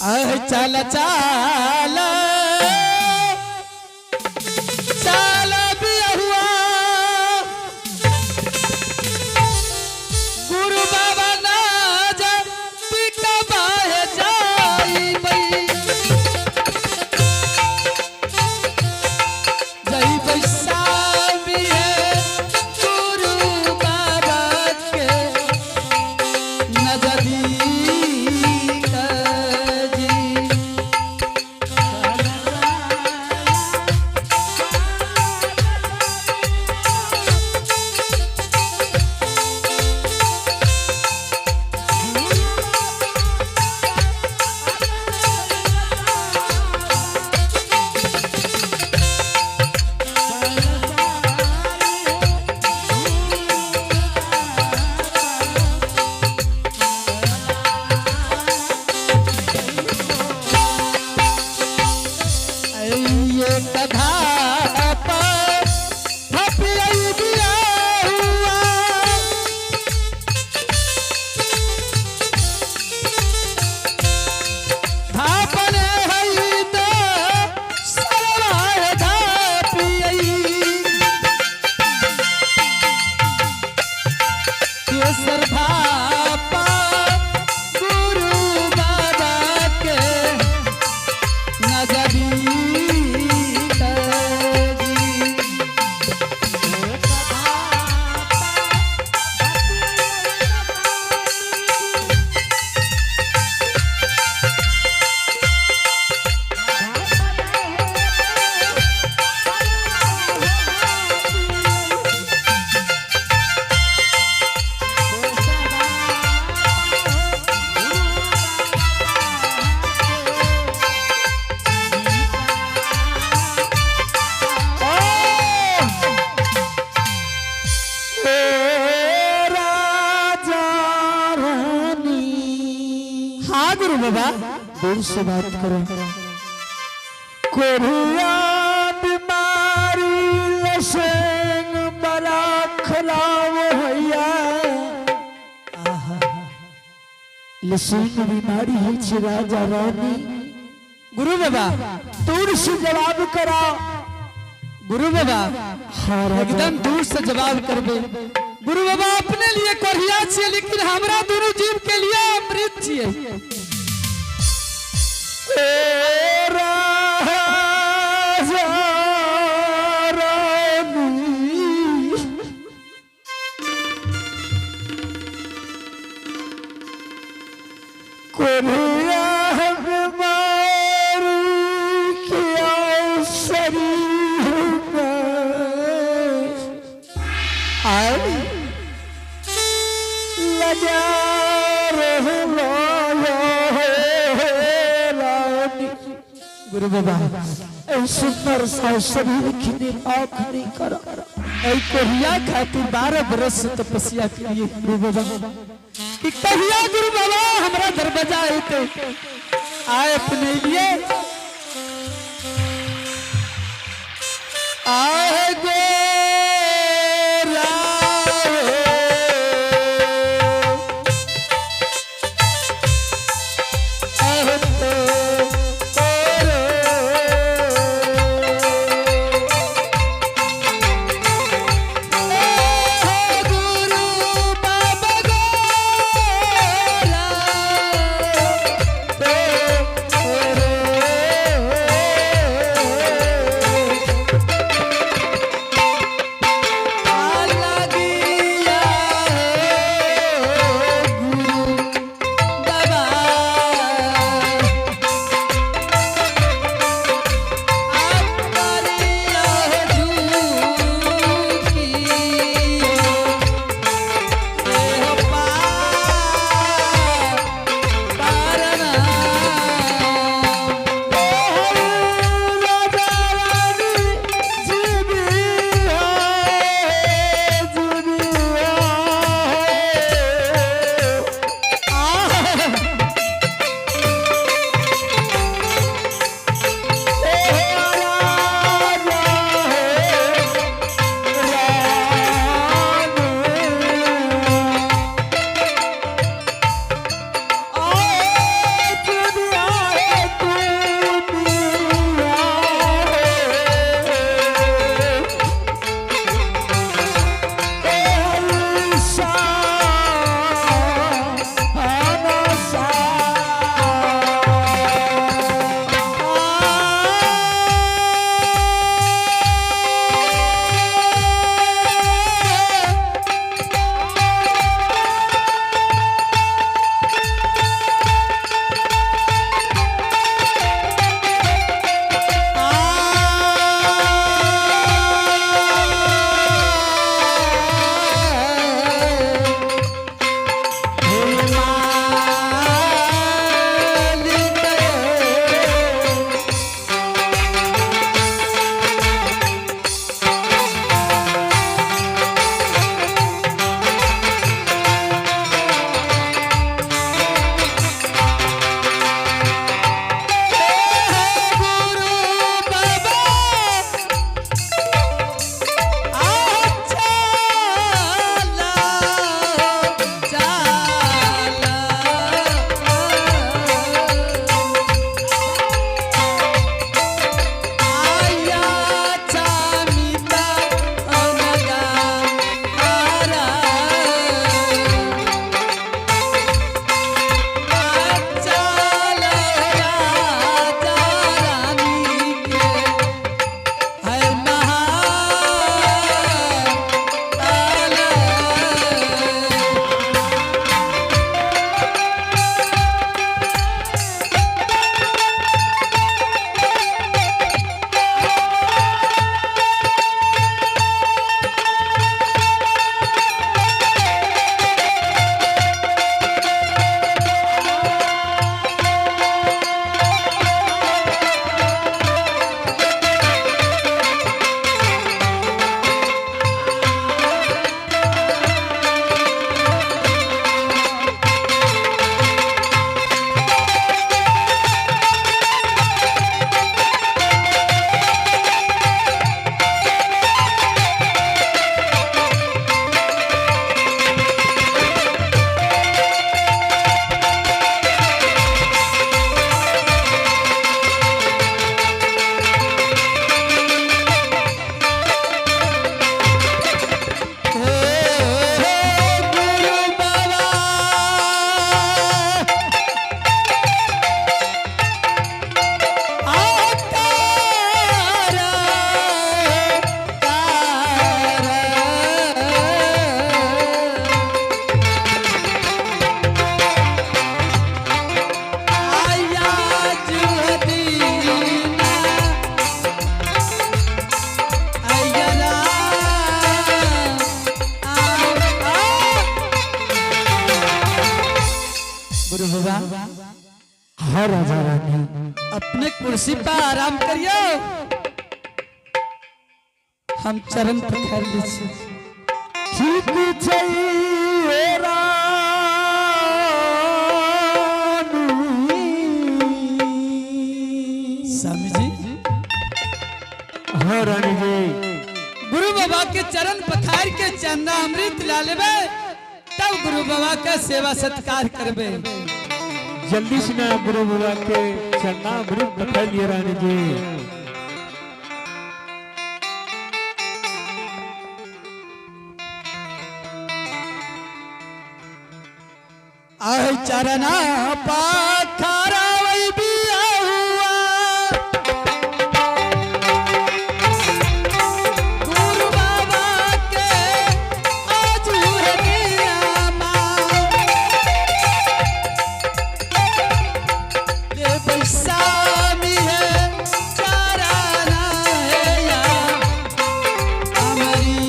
आह चल चल चल बिहुआ गुरु बाबा ना जा बाहे जाई बई जई बैसाखी है गुरु बाबा के नजदीक जी। ये कथा पर थपियाई दिया हुआ। थापने हई तो सरवाए धापियाई। केसर धापा गुरु बाबा के नजदीक जी। राजा रानी। हाँ गुरु बाबा। दूर से बात करो। कोरिया बीमारी लसेंग बड़ा खराब हैया। लसेंग बीमारी है छे राजा रानी। गुरु बाबा, दूर से जवाब करा। गुरु बाबा, हाँ राजा। एकदम दूर से जवाब करबे। गुरु बाबा, अपने लिए कोढ़िया छिए, लेकिन हमरा दुनू जीव के लिए अमृत छिए। ए राजा रानी, कोरिया बीमारी किया शरीर में आए लगा रहलो रानी। गुरु बाबा, ऐ सुंदर सा शरीर खिने आँख नहीं करो। ऐ कोहिया खातिर 12 बरस से तपस्या के लिए गुरु बाबा कि कहिया गुरु बाबा हमरा दरवाजा आते आए अपने लिए आए गोरा आह तो तोरो गुरु बाबा गोरा। गुरु बाबा। हाँ राजा रानी। अपने कुर्सी पर आराम करियो, हम चरण पकड़ लीजिए। ठीक चाहिए रानी। स्वामी जी। हाँ रानी जी। गुरु बाबा के चरण पखार के चंदा अमृत ला लेबे, तब गुरु बाबा का सेवा सत्कार करबे। जल्दी से ना गुरु बाबा के चरना अमृत बता लिए रानी जी। आह चरना पाखारा वही बिया हुआ, गुरु बाबा के आजूर नियामा। ले बैसामी है चरना है या अमरी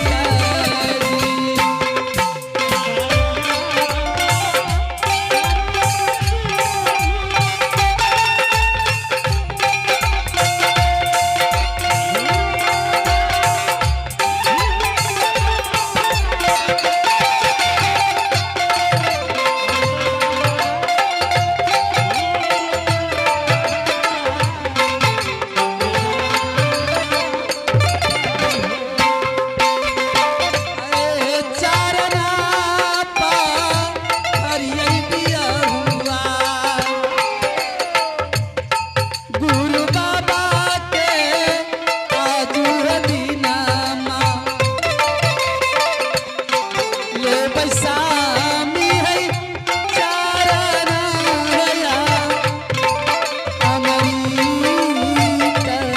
करी। ए चरना पा हरियई बिया हुआ, गुरु बाबा के आजूर दीनामा। ले बैसामी है चरना या अमरी करी।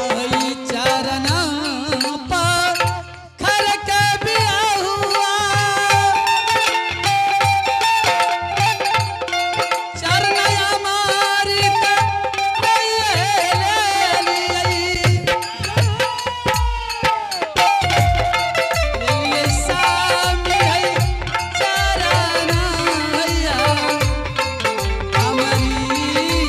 आई चरना पर खर के बिया हुआ, चरना हमारी त ले लियई। ले लिए सामी है चरना हैया अमरी जी।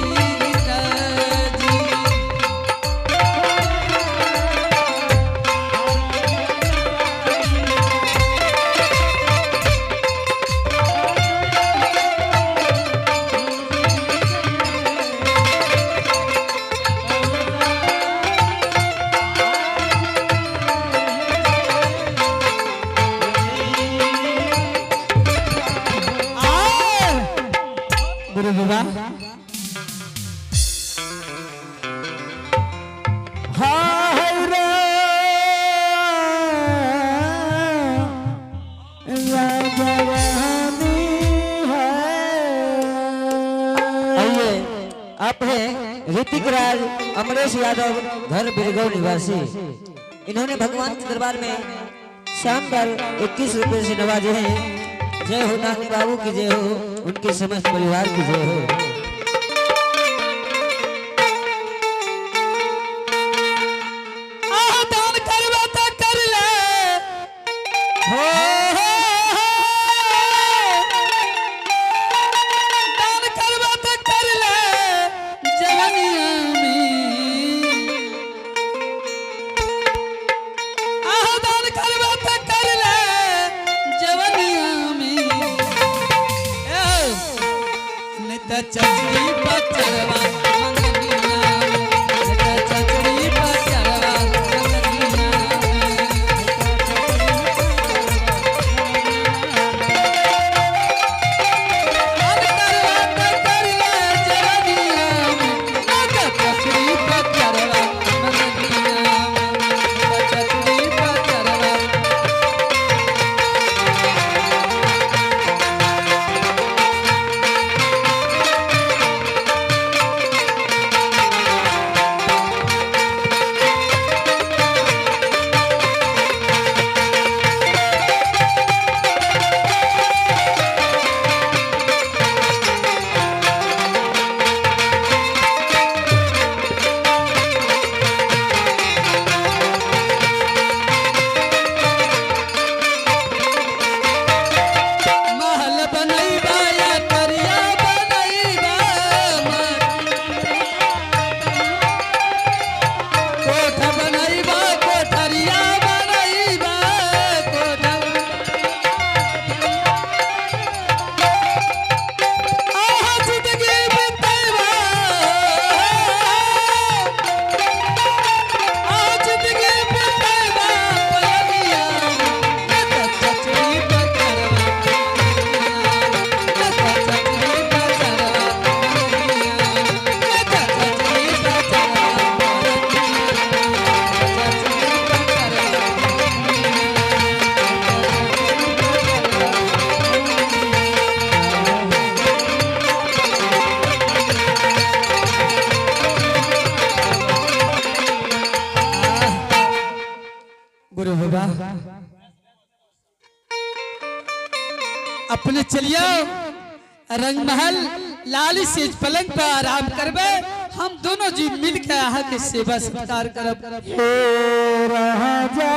गुरु बाबा। हाँ रे राजा रानी है। आइए, आप हैं ऋतिक राज अमरेश यादव, घर बिरगांव निवासी। इन्होंने भगवान के दरबार में शानदार 21 रुपए से नवाजे हैं। जय हो नानी बाबू की जय हो, उनके समस्त परिवार की जय हो। आह दान करबा त कर ले हो, हो, हो। दान करबा त कर ले जवनिया में। आह दान करबा त कर ले जवनिया में। ए, नहीं त चल गुरु बाबा अपने चलियो रंगमहल लाली सेज पलंग पर आराम करबे, हम दोनों जी मिल के अहाँ के सेवा सत्कार करब। राजा।